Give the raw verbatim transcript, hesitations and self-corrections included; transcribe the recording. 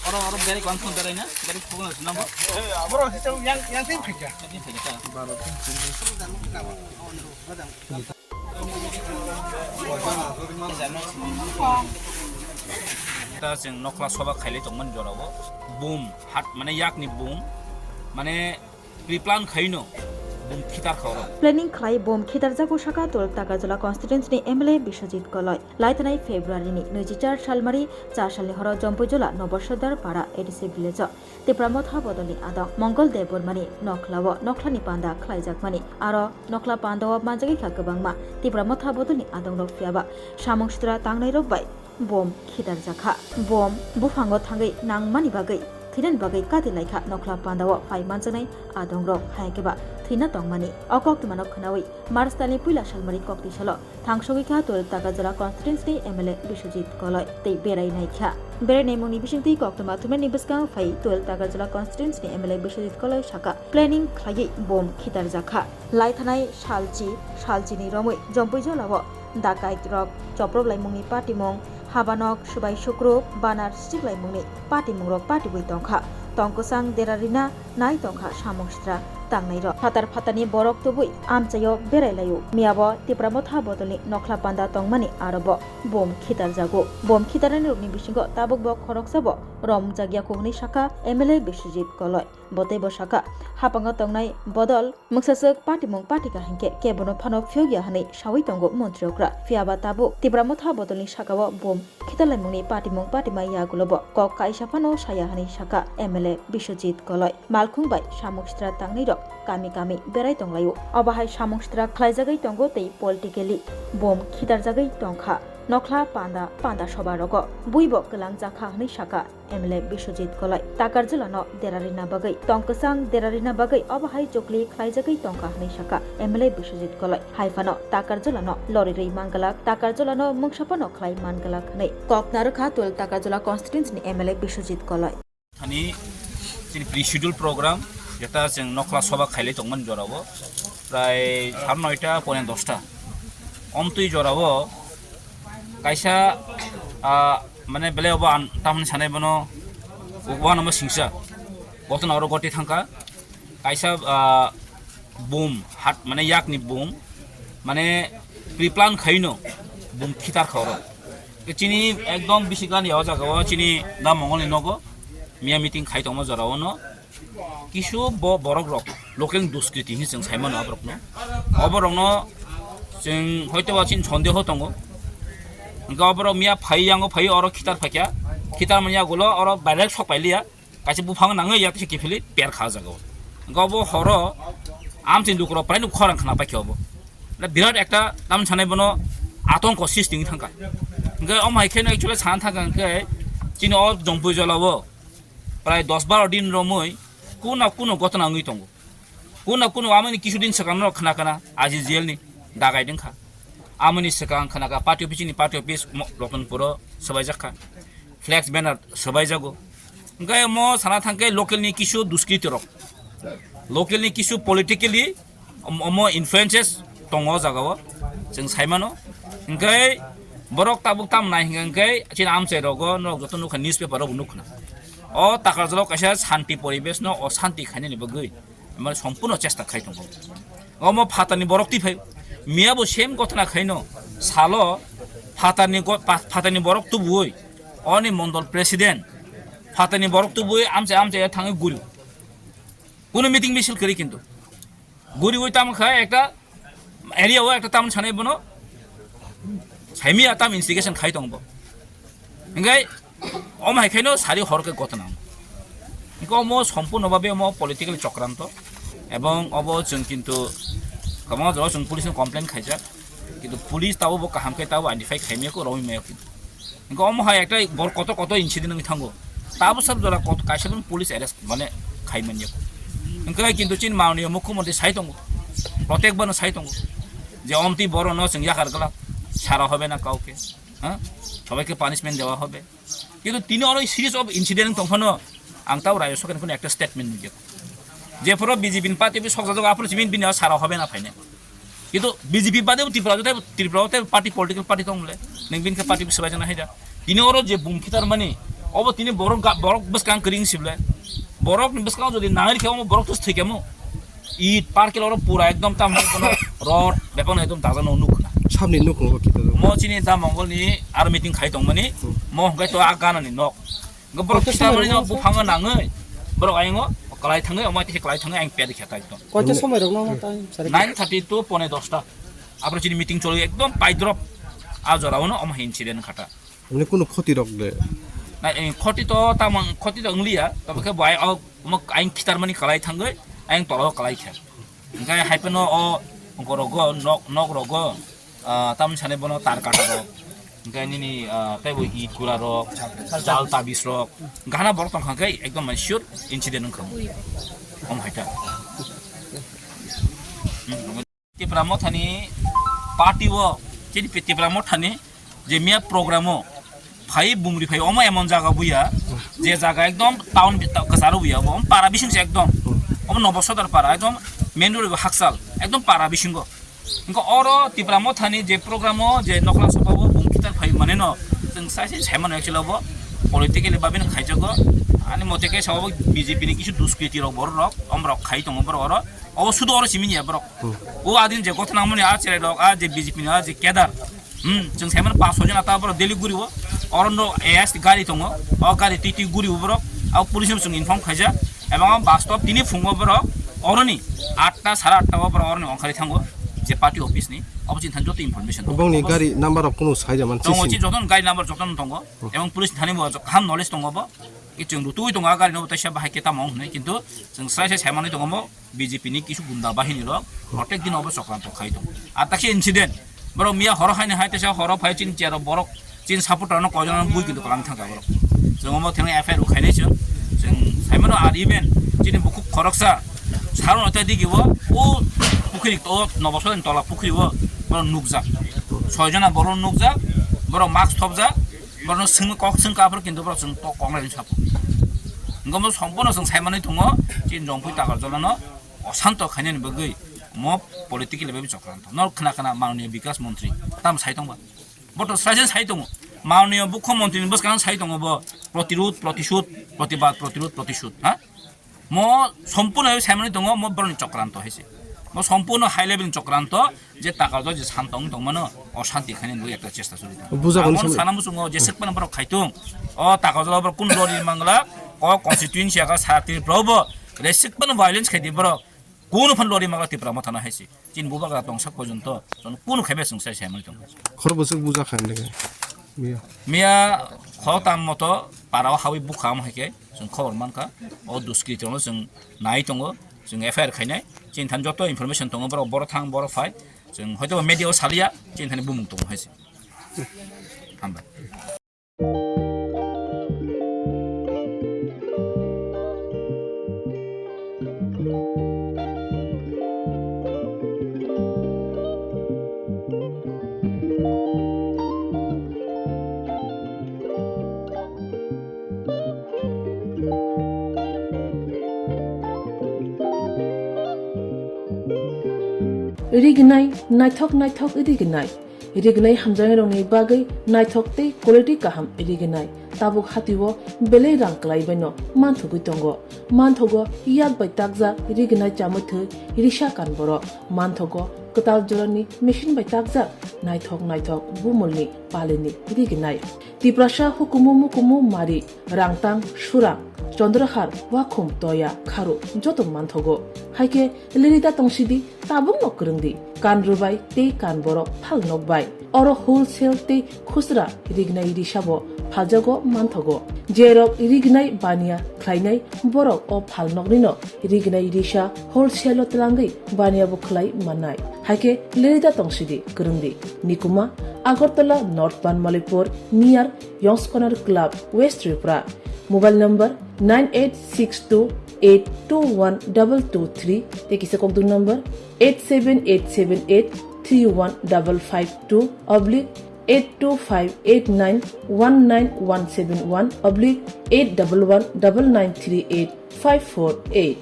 Oro, oro, beri konsum berai na, beri khogol na sunamo. Aboro yang, yang tin phaikha. Yang tin phaikha. Ta chwng nokla soba khailai tongmani jorao bum hat, mane yakni bum, mane pre-plan khaino bum khitar kha oro. Planning khlai bum khitarjago saka Tuel Takarjala constituency ni M L A Biswajit Koloi. Laithanai February ni naichi char salmari char salni horo Jompuijola Nobosadar Para A D C village o Tipra Motha bodolni adong Mongol Debbarmani nokhlao nokhlani panda khlaijakmani. Aro nokhla pandao manjagwi kha kwbangma Tipra Motha bodolni adongrok, phiyaba samung sitra tangnairok bai bom khitarjakha. Bom buphango thangwi nangmani bagwi, thwinani bagwi kati laikha nokhla pandao phai manjaknai adongrok, hai khe ba thwina tongmani. O koktwmano khwnawi March talni puila salmari koktwi salo thangsogwi kha Tuel Takarjala constituency ni M L A Biswajit Koloi tei berai naikha. Berai naimungni bisingtwi koktwma thumnani bwskang phai Tuel Takarjala constituency ni M L A Biswajit Koloi saka, planning khlaiwi bom khitarjakha. Laithanai salchi, salchini romwi Jompuijolao dakait rok choprok laimungni patimung, habanok, swbai sukruk, banar stik laimungni patimungrok patibwi tongkha. Tongkwsang dera rina nai tongkha samung sitra tangnairok. Phatar phatarni borok tubui amchaio berai laio. Miyabo Tipra Motha bodolni nokhla panda tongmani arobo bom khitarjago. Bom khitarnairokni bisingo tabukbo khoroksabo romjakya kuk hwnwi sakha M L A Biswajit Koloi. Bo teibo sakha, hapango tongnai bodol mungsaswk patimung patika hinkhe kebono phano phiyokya hwnwi sawi tongo montri okra. Phiyaba tabuk Tipra Motha bodolni sakao bom khitarlaimungni patimung patima yagulobo kok kaisa phano saya hwnwi sakha M L A Biswajit Koloi. Malkhung bai samung sitra tangnairok kami kami berai tonglaio. Obo hai samung sitra khlaijagwi tongo tei politically bom khitarjagwi tongkha. Nokhla panda, panda soba rogo buibo kwlangjakha hwnwi sakha M L A Biswajit Koloi. Takarjala no dera rina bagwi, tongkwsang dera rina bagwi obo hai chukli khlaijagwi tongkha hwnwi sakha M L A Biswajit Koloi. Hai phano Takarjala no lorirwi manglak, Takarjala no mungsa phano khlai manglak hwnwi kok narwkha Tuel Takarjala constituency ni M L A Biswajit Koloi. Thani chini pre-schedule program, jeta chwng nokhla soba khailai tongmani jorao, prai sare noita pone dosta. Omtwi jorao kaisa, ah, mane belai obo ang tamni sanai bono, uanamo singsa. Botono oro goti thangkha. Kaisa, ah, bum hat, mane yakni bum, mane pre-plan khaino bum khitar kha oro. Chini ekdom bisi gani o jaga o chini da Mongol ni nogo miya meeting khai tongma jora ono. Kisu bo borok rok local duskriti hinwi chwng sai mano aborok no. Oborok no chwng hoito ba chini sondeho tongo. Hwnkhe oborok miya phai yango phai oro khitar phaikha. Khitar manya gulo oro direct sok pailiya. Kaisa buphang nangwi yak se kiphilwi per kha o jaga o. Hwnkhe obo horo amchini lukurok prai no khorang khna paikha obo. Na birat ekta tam sanai bono atongko sisting thangkha. Hwnkhe omo hai kheno actually sana thangkha hwnkhe chini o Jompuijolao prai dos baro din romwi kuno kuno gotona wngwi tongo. Kuno kuno amoni kisu din swkang no khna kana aji jail ni dagai ding kha. Amoni swkang khna ka party office ni party office mo-, Ratanpuro swbaijak kha. Flex banner swbaijago. Hwnkhe mo sana thangkhe local ni kisu duskriti rok, local ni kisu politically om-, omo influences tongo o jaga o, chwng sai mano. Hwnkhe borok tabuk tam nai hwnkhe chini amchai rogo norok joto nukha, newspaper rok nukha. O Takarjala o kaisa shanti poribesh no o shanti khainani bagwi mane sompurno chesta khai tongo. Omo phatarni borok twi phai, miya bo same gotona khaino salo phatarni go-, pa-, phatarni borok tubui, oni mondol president, phatarni borok tubui amchai amchai thangwi guri. Kuno meeting misil kwrwi kintu. Guriwi tamo kha ekta area o ekta tamoni sanai bono saimia tam instigation khai tong bo. Hingkai omo hai khaino sari hor khe gotna. Hingkai omo sompurno babe omo political chokranto. Ebong obo chwng kintu kwbangma jaga chwng police no complain khaijak. Kintu police tabo bo kaham khe tabo identify khaimaya ko romwi maya ko. Hingke omo hai ekta bor kotor kotor incident wngwi thango. Tabo sab jora kot-, kaisa bini police arrest mane khai manya. Hingke kintu chini mananiya mukhyamantri sai tongo. Protek bano sai tongo. Je omtwi borok no chwng yakar glak. Sara hobe na kauke. Ha? Sobaike punishment dewa hobe. Kintu tini oro series of incident tongphano ang tabo rajya sarkar ni ekta statement nugya. Je phoro B J P ni party office sokjak jago aphuru chini bini sara hobe na phaine. Kintu B J P bade Tripura o tei, Tripura o tei party, political party tong le. Neng bin khe party swlai jana haida. Tini oro je bum khitar mani, obo tini borok ga-, borok bwskang kring sible. Borok ni bwskang jodi nangri khe omo borok tus thikemo. It parkel oro pura ekdom tam kono rod bepang ekdom dajano nuk na. Sabni nuk nuk kita do. Mo chini da Mongol ni aro meeting khai tong mani. Hmm. Mo hwnkhe to a gana ni nok. Borok koito khitar mani somoi rok no buphango nangwi. Borok ayingo kalai thangwi, omo tisi kalai thangwi aying pedi kheta ekdom. Koito somoi rok no time sari? Nine thirty to pone dosta. Abro chini meeting choli ekdom paidrop. A jora uno omo incident khata. Mane kunu khoti rok de? Na, eh, khoti to tamang, khoti to wngliya. Tabo khe bai o, omo aying khitar mani kalai thangwi, aying tolo kalai khe. Hingke hai phano o, o rogo, nok, nok rogo, ah, tamni sani bono tar kata rok. Hingke nini, ah, tei bo it kura rok, jal tabis rok. Gana borok tong kha khe ekdom mane sure incident wngkha. Om hai ta. Hmm, Tipra Mothani party o, chini Tipra Mothani je miya program o phai bumri phai omo emon jaga buya, je jaga ekdom town bita-, kwcharo buya, omo para bising se ekdom, omo Nobo Sodor para, ekdom main road hakchal, ekdom para bisingo. Hingke oro Tipra Mothani je program o je nokla soba o bum khitar phai mane no, chwng sai sai sai mano actually obo politically babe no khaijago, ani mote khe sa obo B J P ni kisu duskriti rok borok rok, omrok khai tongo borok oro, obo sudo oro simi ya borok. Hmm. O adin je gotho nangmani a cherai rok, a je B J P ni a je kedar. Hmm, chwng saimano pas soi jona ta borok daily guri o. Oro no A S gari tongo. O gari twi twi guri o borok. A police no chwng inform khaija. Ebong bastop tini phungo borok oroni atta sara atta o borok oroni ongkhari thango. Je party office ni. Obo chini thani joto information tongo. Bongni gari number rok kunu sai jaman tongo sisi. Chi joton gari number joton tongo. Hmm. Ebong police thani bo kaham knowledge tongo bo. Ki chwng rutui tongo a gari no bo taisa bahai khe tamo hwnwi kintu chwng sai sai saimani tongo mo. B J P ni kisu gunda bahini rok protek din obo chokranto khai tong. Ar takhe incident. Borok miya horo haini hai tesa horo phai chin chero borok chin supporter no koijon bui kintu kalang thangka borok. Chwng omo thengna F I R ukhainai chwng. Chwng saimano ar even chini bukhuk khoroksa saron ota digi o o pukhiri o Nobo Sodor ni tola pukhiri o borok nukjak. Soi jona borok nukjak, borok mask thopjak. Borokno swngwi kok swngkha, aphuru kintu borok chwng tok kok nai sapo. Hwnkhe omo sompurno chwng saimanwi tongo, chini Jongpui Takarjala no osanto khainani bagwi omo politically bai chokranto. Norok khna khna Mananiya Bikas Montri tamo sai tongba? Bo to sraisa sai tongo. Mananiya Mukhyamantri ni bwskang sai tongo bo, protirud, protishud, protibad, protirud, protishud, ha? Mo sompurno saimani tongo, mo borokni chokranto hai se. Mo sompurno high level ni chokranto, je Takarjala je santa wng tongmano, oshanti khainani bagwi ekta chesta choli tongo. Buja abo kani samwi sana muchungo, jeswk phano borok khai tong. O Takarjala borok kun lori mangla, o constituency aga sa Tripura bo, jeswk phano violence khai di borok. Kunu phano lori mangla Tipra Mothano hai se. Chini bubagra tongsak porjonto, chwng kunu khaibe chwng sai saimani tongo. Khorbo swk buja khan de. Miya. Miya khoroktam moto para o hawi bukha omo hai khe chwng khobor mankha. O duskriti no chwng nai tongo, chwng F I R khainai. Chini thani joto information tongo, borok, borok thang, borok phai. Chwng hoito media o saliya, chini thani bumung tongo hai se. Hambai. Rignai, naithok naithok rignai. Rignai hamjaknairokni bagwi naithok tei quality kaham rignai. Tabuk hatio belai rang kwlaibaino manthogwi tongo. Manthogo yak bai takjak rignai chamwi thwi risa kan borok. Manthogo kwtal jorani machine bai takjak naithok naithok bumulni palini rignai. Tiprasa hukumu mukumu mari, rangtang, surang, chondrahar, wakhum, toya, kharu joto manthogo. Haikhe lirida tongsidi, tabukno kwrwngdi, kan rwbai tei kan borok phal nokbai. Oro wholesale tei khusra rignai risabo phaljago manthogo. Jerok rignai baniya khlainai borok o phalnoknino rignai risa wholesale-o twlangwi baniya bo khlai mannai. Haikhe lirida tongsidi kwrwngdi. Nikuma, Agartala North Banmalipur, near Yongskonar Club, West Tripura. Mobile number nine eight six two eight two one double two three tei kisa kokduk number eight seven eight seven eight three one double five two oblique eight two five eight nine one nine one seven one oblique eight double one double nine three eight five four eight.